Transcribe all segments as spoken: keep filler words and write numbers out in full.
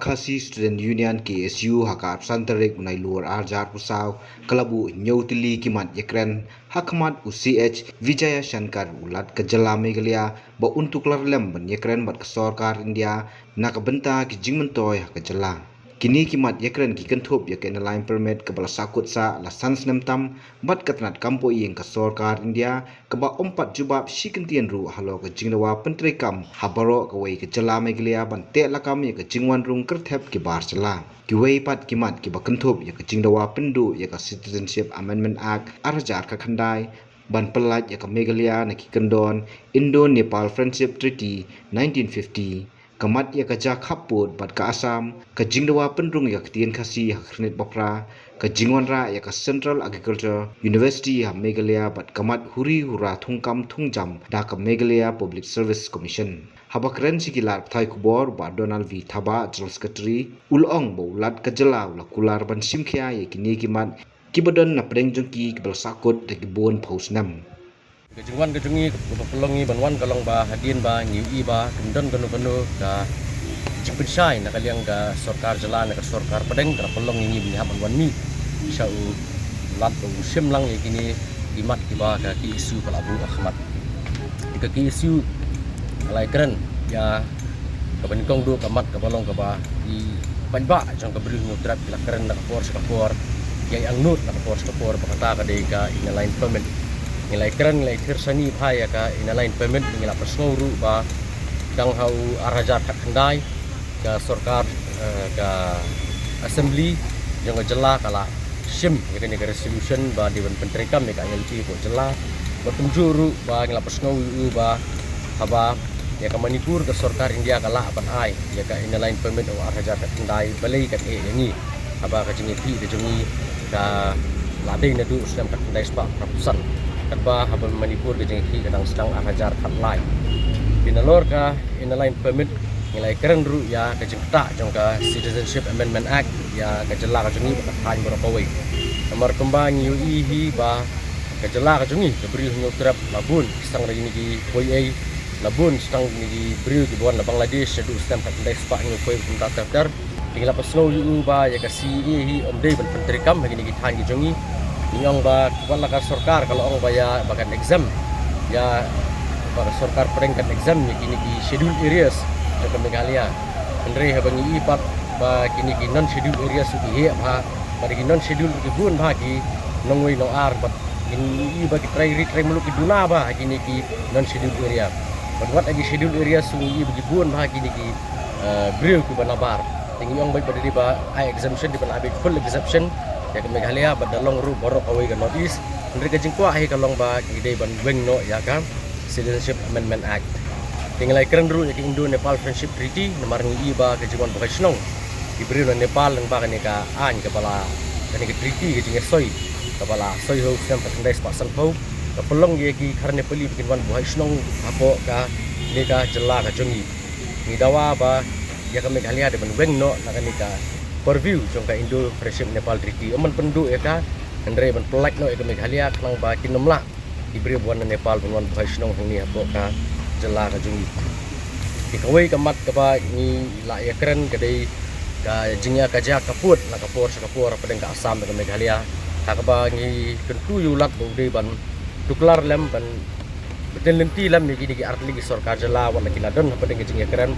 Khasi Student Union, K S U, ha ka arphew san tarik u Nailur arhajar arphew saw ka la buh hynñiew tylli ki mat ïakren ha khmat u C H Vijayashankar, u Lat ka jylla Meghalaya, ba un tuklar lem ban ïakren bad ka sorkar India na ka bynta ki jingmyntoi ha ka jylla. Kine ki mat ïakren ki kynthup ïa ka Inner Line Permit kaba la sahkut sah la san snem tam bad ka tnat kam poh ïing ka sorkar India kaba ym pat jubab shi kyntien ruh halor ka jingdawa pyntreikam ha baroh kawei ka jylla Meghalaya ban teh lakam ïa ka jingwan rung kyrthep ki bar jylla. Kiwei pat ki mat kiba kynthup ïa ka jingdawa pynduh ïa ka Citizenship Amendment Act arhajar khatkhyndai ban pyllait ïa ka Meghalaya na ki kyndon Indo-Nepal Friendship Treaty nineteen fifty, ka mat ïa ka ja khappud bad ka Assam, ka jingdawa pynrung ïa ka ktien Khasi ha ka khyrnit baphra, ka jingwanrah ïa ka Central Agriculture University ha Meghalaya bad ka mat huri hura thungkam thungjam da ka Meghalaya Public Service Commission. Haba kren sha ki lad pathai khubor, Bah Donald V Thabah, General Secretary, u la ong ba u Lat ka jylla u la kular ban shim khia ïa kine ki mat kiba don na pdeng jong ki kiba la sahkut da ki bun phew snem. Ka jingwan ka jong ngi kaba pynlong ngi ban wan ka long ba hadien ba ngi ïohi ba kim don kano kano ka jingpynshai na ka liang ka sorkar jylla ne ka sorkar pdeng, ka la pynlong ïa ngi ban ïa hap ban wan mih sha u Lat ba un shim lang ïa kine ki mat kiba ka K S U ka la buh ha khmat. Ka K S U ka la ïakren ïa kaba nyngkong duh ka mat kaba long kaba i paidbah jong ka Bri u Hynñiewtrep ki la kren na ka por sha ka por, ïa i angnud na ka por sha ka por, ba kata ka dei ka Inner Line Permit. Ngi la ïakren, ngi la ïathir shane bha ïa ka Inner Line Permit, ngi la pynsngew ruh ba dang ha u arhajar khatkhyndai ka sorkar, eh, ka Assembly jong ka jylla ka la shim ïa kane ka resolution ba dei ban pyntreikam ïa ka I L P hapoh jylla. Bad kumjuh ruh ba ngi la pynsngew ïa u ba haba ïa ka Manipur ka sorkar India ka lah ban ai ïa ka Inner Line Permit ha u arhajar khatkhyndai, balei kan eh ïa ngi haba ka jingïakhih ka jong ngi ka la dei naduh u snem khatkhyndai spah phra phew san, katba haba Manipur ka jingïakhih ka dang sdang arhajar khatlai. Te nalor ka Inner Line Permit ngi la ïakren ruh ïa ka jingktah jong ka Citizenship Amendment Act ïa ka jylla ka jong ngi bad ka thaiñ baroh kawei. Namar kumba ngi ïohi hi ba ka jylla ka jong ngi ka Bri u Hynñiewtrep la bun sdang da kine ki poi ei, la bun sdang kine ki briew kiba wan na Bangladesh naduh u snem khatkhyndai spah hynñiewphew kumta ter ter. Te ngi la pynsngew ïa u ba ïa ka C A A hi ym dei ban pyntreikam ha kine ki thaiñ ki jong ngi. Ngi ong ba wat la ka sorkar ka la ong ba ïa ba kan exempt ïa, ba ka sorkar pdeng kan exempt ïa kine ki scheduled areas jong ka Meghalaya. Hynrei haba ngi ïohi pat ba kine ki non scheduled areas ruh ki heh bha, ba ki non scheduled ruh ki bun bha ki nongwei nongar, bad ngi ïohi ba ki trai ri trai muluk ki duna bha ha kine ki non scheduled area. Bad wat ha ki scheduled areas ruh ngi ïohi ba ki bun bha kine ki, eh, briew kiba nabar. Te ngi ong beit ba da dei ba ai exemption, dei ban ai beit full exemption ïa ka Meghalaya bad da long ruh baroh kawei ka North East. Hynrei ka jingkwah hi ka long ba ngi dei ban weng noh ïa ka Citizenship Amendment Act. Te ngi la ïakren ruh ïa ka Indo-Nepal Friendship Treaty, namar ngi ïohi ba ka jingwan buhai shnong ki briew na Nepal lyngba kane ka aiñ kaba la, kane ka treaty, ka jingïasoi kaba la soi ha u snem khatkhyndai spah sanphew, ka pynlong ïa ki khar Nepali ba kin wan buhai shnong hapoh kane ka jylla ka jong ngi. Ngi dawa ba ïa ka Meghalaya dei ban weng noh na kane ka purview jong ka Indo Friendship Nepal Treaty. Ym ban pynduh ïa ka, hynrei ban pyllait noh ïa ka Meghalaya khnang ba kin ym lah ki briew ba wan na Nepal ban wan buhai shnong hangne hapoh ka jylla ka jong ngi. Te kawei ka mat kaba ngi la ïakren ka dei ka jingïakajia khappud na ka por sha ka por hapdeng ka Assam bad ka Meghalaya, ha kaba ngi kyntu ïa u Lat ba u dei ban tuklar lem, ban btin lynti lem ïa kine ki artylli ki sorkar jylla wat la ki la don hapdeng ka jingïakren.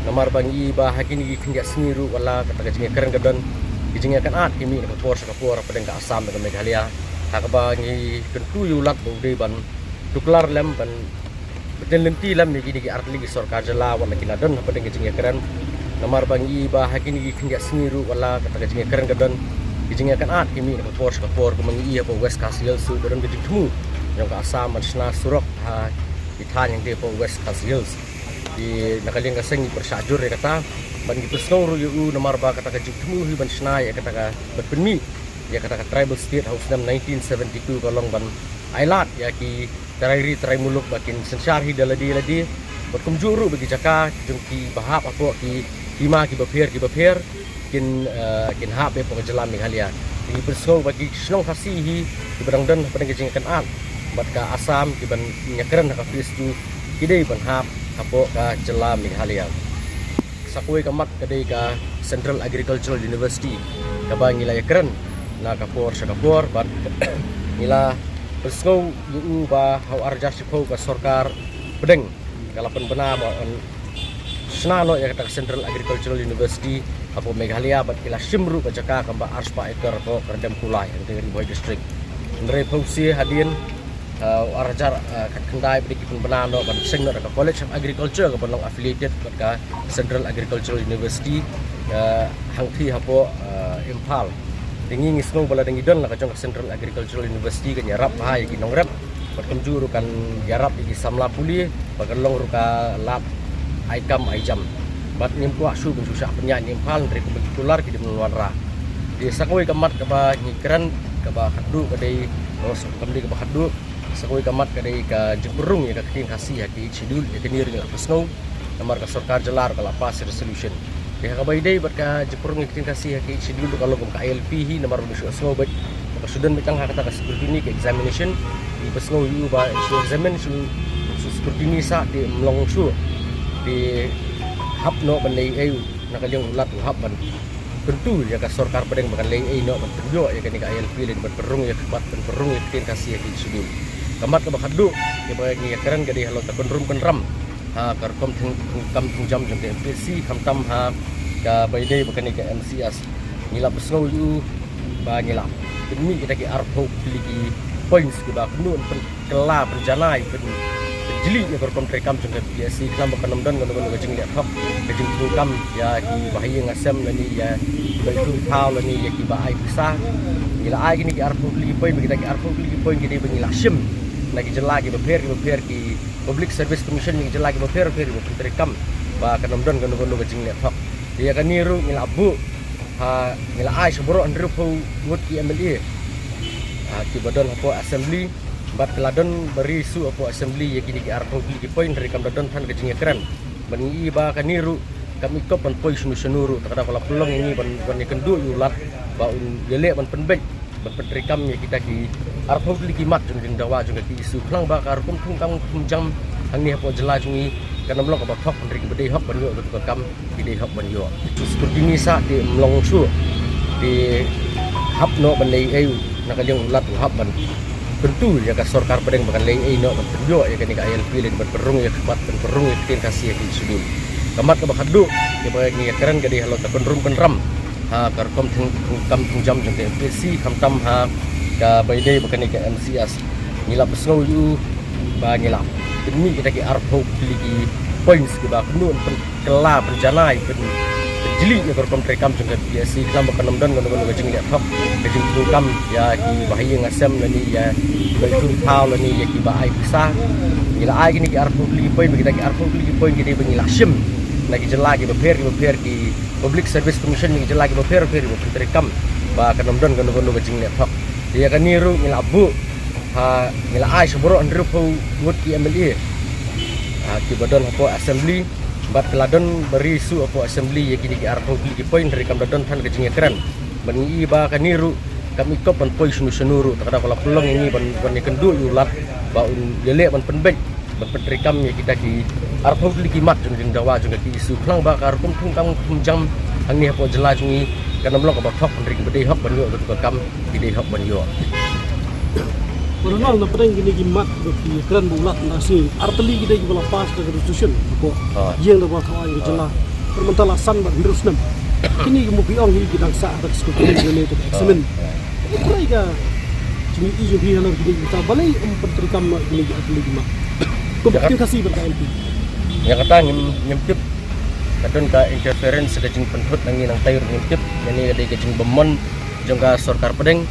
Namar ba ngi ïohi ba ha kine ki khyndiat sngi ruh wat la kata ka jingïakren ka don, ki jingïakynad ki mih na ka por sha ka por hapdeng ka Assam bad ka Meghalaya, ha kaba ngi kyntu ïa u Lat ba u dei ban tuklar lem, ban btin lynti lem ïa kine ki artylli ki sorkar jylla wat la ki la don hapdeng ka jingïakren. Namar ba ngi ïohi ba ha kine ki khyndiat sngi ruh wat la kata ka jingïakren ka don, ki jingïakynad ki mih na ka por sha ka por, kumba ngi ïohi hapoh West Khasi Hills ruh ka don ka jingthmu jong ka Assam ban shna surok ha ki thaiñ hangtei hapoh West Khasi Hills. Te na ka liang ka seng ngi pyrshah jur ïa kata, bad ngi pynsngew ruh ïa u namar ba kata ka jingthmu hi ban shna ïa kata ka, ban pynmih ïa kata ka tribal state ha u snem nineteen seventy-two ka long ban ailad ïa ki trai ri trai muluk ba kin synshar hi da lade lade, bad kumjuh ruh ba ki jaka jong ki bahap hapoh ki hima kiba pher kiba pher kin, eh, kin hap hapoh ka jylla Meghalaya. Te ngi pynsngew ba ki shnong Khasi hi kiba dang don hapdeng ka jingïakynad bad ka Assam kiban ïakren ha ka phase two ki dei ban hap hapoh ka jylla Meghalaya. Sa kawei ka mat ka dei ka Central Agricultural University kaba ngi la ïakren na ka por sha ka por bad ngi la pynsngew ïa u ba ha u ar hajar shiphew ka sorkar pdeng ka la pynbna ba yn shna noh ïa kata ka Central Agricultural University hapoh Meghalaya bad ki la shim ruh ka jaka kaba ar spah acre hapoh Kyrdemkulai hangtei Ri Bhoi District. Hynrei phew shi hadien, uh, u ar hajar, uh, khatkhyndai ba dei ki pynbna noh ban seng noh da ka College of Agriculture kaba long affiliated bad ka Central Agricultural University, uh, hangtei hapoh, uh, Imphal. Te ngi ngi sngew ba lada ngi don la ka jong ka Central Agricultural University kan ïarap bha ïa ki nongrep bad kumjuh ruh kan ïarap ïa ki samla pule bad kan long ruh ka lad ai kam ai jam. Bad ngim kwah shuh ban shu shah pynïaid na Imphal hynrei kumba ki kular ki dei ban wanrah. Te sa kawei ka mat kaba ngi kren kaba khatduh ka dei, oh, kam dei kaba khatduh, sa kawei ka mat ka dei ka jingpynrung ïa ka ktien Khasi ha ki Eighth Schedule, ïa kane ruh ngi la pynsngew namar ka sorkar jylla ruh ka la pass resolution. Te ha kaba ïadei bad ka jingpynrung ïa ka ktien Khasi ha ki Eighth Schedule ruh ka long kum ka I L P hi namar ba ngi shu sngew beit ba ka shu don beit tang ha kata ka scrutiny ka examination. Ngi pynsngew ïa u ba shu examine shu, shu scrutiny sah te ym long shuh. Te hap noh ban leh ei ei na ka liang u Lat u hap ban kyntu ïa ka sorkar pdeng ba kan leh ei ei noh ban pynïoh ïa kane ka I L P lane ban pynrung ïa ka mat ban pynrung ïa ka ktien Khasi ha ki Eighth Schedule. Ka mat kaba khatduh kaba ngi ïakren ka dei halor ka kynrum kynram ha ka rukom thung, thungkam thungjam jong ka M P S C khamtam ha kaba ïadei bad kane ka M C S. Ngi la pynsngew ïa u ba ngi la pynmih kita ki arphew tylli ki points kiba kumno ban pynkylla pynjanai pyn, pynjlih ïa ka rukom treikam jong ka M P S C khnang ba kan ym don kano kano ka jingleh thok ka jingthungkam ïa kiba ha ïing ha sem lane ïa kiba ïathuh thaw lane ïa kiba ai pisa. Ngi la ai kine ki arphew tylli ki point ba kita ki arphew tylli ki point ki dei ba ngi la shim na ki jylla kiba pher kiba pher ki Public Service Commission na ki jylla kiba pher pher kiba pyntreikam ba kan ym don kano kano ka jingleh thok. Te ïa kane ruh ngi la buh ha, ngi la ai sha baroh hynriewphew ngut ki M L A, ha, kiba don hapoh Assembly bad ki la don ba ri shuh hapoh Assembly ïa kine ki arphew tylli ki point hynrei kam da don than ka jingïakren. Bad ngi i ba kane ruh kam i kop ban poi shano shano ruh, te ka daw ka la pynlong ïa ngi ban, ban ïakynduh ïa u Lat ba un ïaleh ban pynbeit ban pyntreikam ïa kita ki arphew tylli ki mat jong ka jingdawa jong ka K S U khnang ba ka rukom thungkam thungjam hangne hapoh jylla jong ngi kan ym long kaba thok hynrei kiba dei hok ban ïoh ïa katu ka kam ki dei hok ban ïoh. Scrutiny sah te ym long shuh. Te hap noh ban leh ei ei na ka liang u Lat u hap ban kyntu ïa ka sorkar pdeng ba kan leh ei ei noh ban pynïoh ïa kane ka I L P lane ban pynrung ïa ka mat ban pynrung ïa ka ktien Khasi ha ki Eighth Schedule. Ka mat kaba khatduh kaba ngi ïakren ka dei halor ka kynrum kynram ha ka rukom thung, thungkam thungjam jong ka M P S C khamtam ha kaba ïadei bad kane ka M C S. Ngi la pynsngew ïa u ba ngi la pynmih kita ki arphew tylli ki points kiba kumno ban pynkylla pynjanai pyn, pynjlih ïa ka rukom treikam jong ka M P S C khnang ba kan ym don kano kano ka jingleh thok ka jingthungkam ïa kiba ha ïing ha sem lane ïa kiba ïathuh thaw lane ïa kiba ai pisa. Ngi la ai kine ki arphew tylli ki point ba kita ki arphew tylli ki point ki dei ba ngi la shim na ki jylla kiba pher kiba pher ki Public Service Commission na ki jylla kiba pher pher kiba pyntreikam ba kan ym don kano kano ka jingleh thok. Te ïa kane ruh ngi la buh ha, ngi la ai sha baroh hynriewphew ngut ki M L A, ha, kiba don hapoh Assembly bad ki la don ba ri shuh hapoh Assembly ïa kine ki arphew tylli ki point hynrei kam da don than ka jingïakren. Bad ngi i ba kane ruh kam i kop ban poi shano shano ruh, te ka daw ka la pynlong ïa ngi ban, ban ïakynduh ïa u Lat ba un ïaleh ban pynbeit ban pyntreikam ïa kita ki arphew tylli ki mat jong ka jingdawa jong ka K S U khnang ba ka rukom thungkam thungjam hangne hapoh jylla jong ngi kan ym long kaba thok hynrei kiba dei hok ban ïoh ïa katu ka kam ki dei hok ban ïoh. Ba nang na pdeng kine ki mat ba ki kren ba u Lat na shi ar tylli ki dei kiba la pass da ka resolution hapoh ïing dorbar thaw aiñ ka jylla. Bad mynta la san bad hynriew snem. Kine ki ma phi ong hi ki dang sah da ka scrutiny lane da ka examine. Trai ka jingïohi jong phi halor kine ki, balei ym pyntreikam kine ki ar tylli ki mat? Kum ka ktien Khasi bad ka I L P. Ïa kata ngim, ngim tip. Ka don ka interference ka jingpynthut na ngi nangtai ruh ngim tip. Ïa ne ka dei ka jingbymman jong ka sorkar pdeng.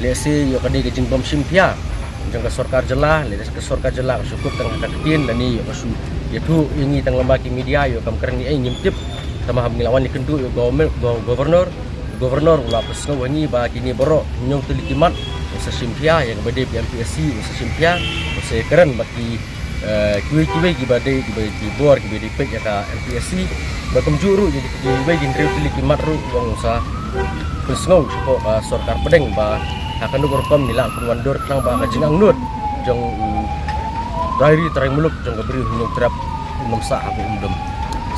Lehse ïoh ka dei ka jingbym shim khia jong ka sorkar jylla, lehse ka sorkar jylla ka shu kut tang ha ka ktien lane ïoh ka shu ïathuh ïa ngi tang lyngba ki media, ïoh kam kren ïa ei ngim tip. Tangba haba ngi la wan ïakynduh ïa u gov-, gov-, governor, governor u la pynsngew ha ngi ba kine baroh hynñiew tylli ki mat u sa shim khia, ïa kaba dei ka M P S C u sa shim khia, u sa ïakren bad ki, eh, kiwei kiwei kiba dei, kiba, ki bor kiba dei peit ïa ka M P S C. Bad kumjuh ruh ïa kiwei ki hynriew tylli ki mat ruh u ong u sa pynsngew shapoh ka sorkar pdeng ba ha kano ka rukom ngi lah ban wandur khnang ba ka jingangnud jong u trai ri trai muluk jong ka Bri u Hynñiewtrep un ym sah haduh um dum.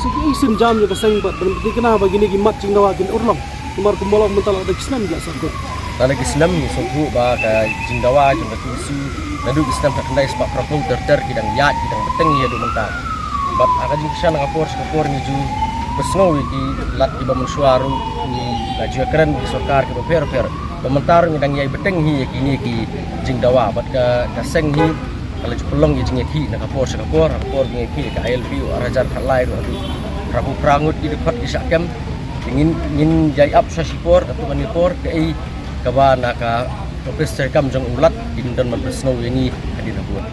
Ki sien jam jong ka seng bad ban pynthikna ba kine ki mat jingdawa kin urlong. Namar kumba long mynta la da ki snem ki la sangkut. La da ki snem ngi sngewthuh ba ka jingdawa jong ka T S U naduh ki snem khatkhyndai spah phraphew ter ter ki dang ïaid ki dang bteng ïa haduh mynta. Bad ha ka jingkyrshan ha ka por sha ka por ngi ju pynsngew ïa ki lad kiba mynshuwa ruh, ngi la ju ïakren ki sorkar kiba pher pher. Ba mynta ruh ngi dang ïai bteng hi ïa kine ki jingdawa bad ka, ka seng hi ka la ju pynlong ïa jingïakhih na ka por sha ka por, ha ka por jingïakhih ka I L P u ar hajar khatlai ruh haduh phraphew phra ngut ki dkhot ki shah kem. Ngin, ngin ïai ap sha shipor, katto katne por, kaei kaba na ka office treikam jong u Lat kin don ban pynsngew ïa ngi hadien habud.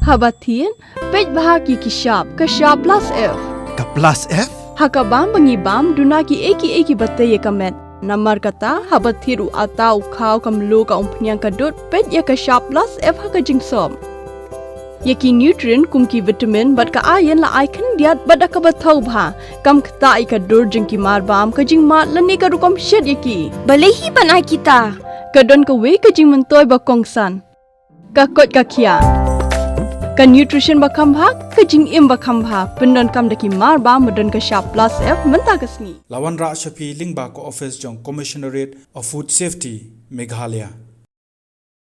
Haba thied, peit bha ki ki shap, ka shap plus F. Ka plus F? Ha ka bam ba ngi bam, duna kiei kiei kiba tei ïa ka met. Namar kata, haba thied u atta, u khaw, ka mluh, ka umphniang, ka dud, peit ïa ka shap plus F ha ka jingsop. Ïa ki nutrient kum ki vitamin bad ka iron la ai khyndiat bad da kaba thaw bha. Kam ktah ïa ka dur jong ki mar bam, ka jingmad lane ka rukom shet ïa ki. Balei hi ban ai kita? Ka don kawei ka jingmyntoi ba kongsan. Ka koit ka khiah. Ka nutrition ba kham bha, ka jingim ba kham bha. Pyndonkam da ki mar bam ba don ka shap plus F mynta ka sngi. La wanrah sha phi lyngba ka office jong Commissionerate of Food Safety, Meghalaya.